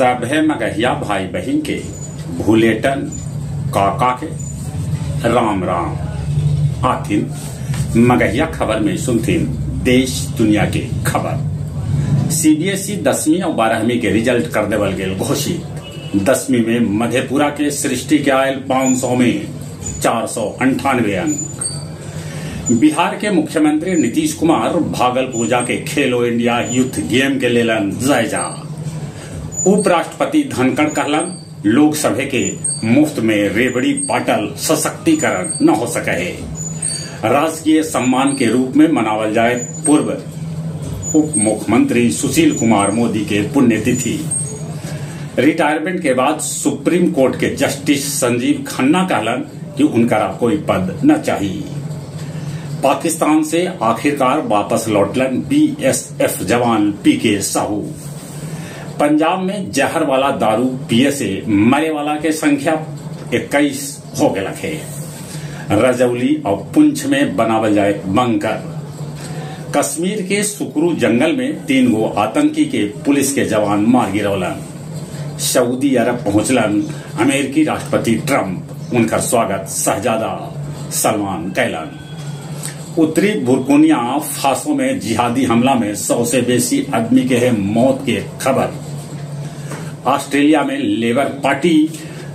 सभे मगहिया भाई बहिन के भूलेटन काका के राम राम। आथिन मगहिया खबर में सुनथिन देश दुनिया के खबर। सीबीएसई 10वीं और 12वीं के रिजल्ट कर देवल गेल घोषित। 10वीं में मधेपुरा के सृष्टि के आयल 500 में 498 अंक। बिहार के मुख्यमंत्री नीतीश कुमार भागलपुर जाके खेलो इंडिया यूथ गेम के लेलन जायजा। उपराष्ट्रपति धनखड़ कहलन लोक सभा के मुफ्त में रेवड़ी बाटल सशक्तिकरण न हो सके है। राजकीय सम्मान के रूप में मनावल जाए पूर्व उप मुख्यमंत्री सुशील कुमार मोदी के पुण्यतिथि। रिटायरमेंट के बाद सुप्रीम कोर्ट के जस्टिस संजीव खन्ना कहलन कि उनका कोई पद न चाहिए। पाकिस्तान से आखिरकार वापस लौटलन बीएसएफ जवान पीके साहू। पंजाब में जहर वाला दारू पिए से मरे वाला के संख्या 21 हो गया है। रजौली और पुंछ में बनावल जाए बंकर। कश्मीर के सुकरू जंगल में 3 गो आतंकी के पुलिस के जवान मार गिरौलन। सऊदी अरब पहुंचलन अमेरिकी राष्ट्रपति ट्रंप, उनका स्वागत शहजादा सलमान कैलन। उत्तरी बुर्किना फासो में जिहादी हमला में 100 से बेसी आदमी के है मौत के खबर। ऑस्ट्रेलिया में लेबर पार्टी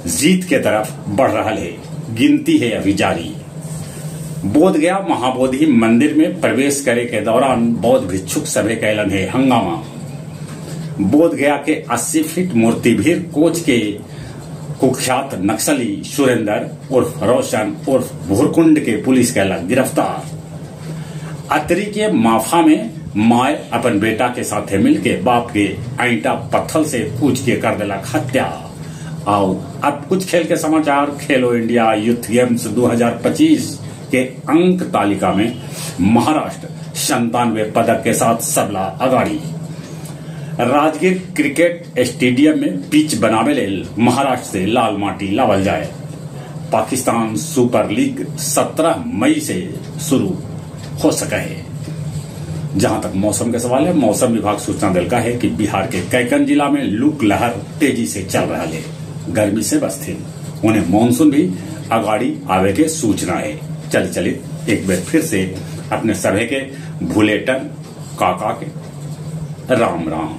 जीत के तरफ बढ़ रहा है, गिनती है अभी जारी। बोधगया महाबोधि मंदिर में प्रवेश करे के दौरान बौद्ध भिक्षुक सभे कैलन है हंगामा। बोधगया के 80 फीट मूर्ति भीर कोच के कुख्यात नक्सली सुरेंद्र उर्फ रोशन उर्फ भुरकुंड के पुलिस कैला गिरफ्तार। अतरी के माफा में माय अपन बेटा के साथे मिलके बाप के ऐंटा पत्थर से कूच के कर दिलक हत्या। आओ अब कुछ खेल के समाचार। खेलो इंडिया यूथ गेम्स 2025 के अंक तालिका में महाराष्ट्र 97 पदक के साथ सबला अगाड़ी। राजगीर क्रिकेट स्टेडियम में पिच बनावे लेल महाराष्ट्र से लाल माटी लावल जाए। पाकिस्तान सुपर लीग 17 मई से शुरू हो सका है। जहां तक मौसम के सवाल है, मौसम विभाग सूचना दिलका है कि बिहार के कैकन जिला में लू लहर तेजी से चल रहा है। गर्मी से बसथिन उन्हें मानसून भी अगाड़ी आवे के सूचना है। चल चले एक बार फिर से अपने सभे के भूलेटन काका के राम राम।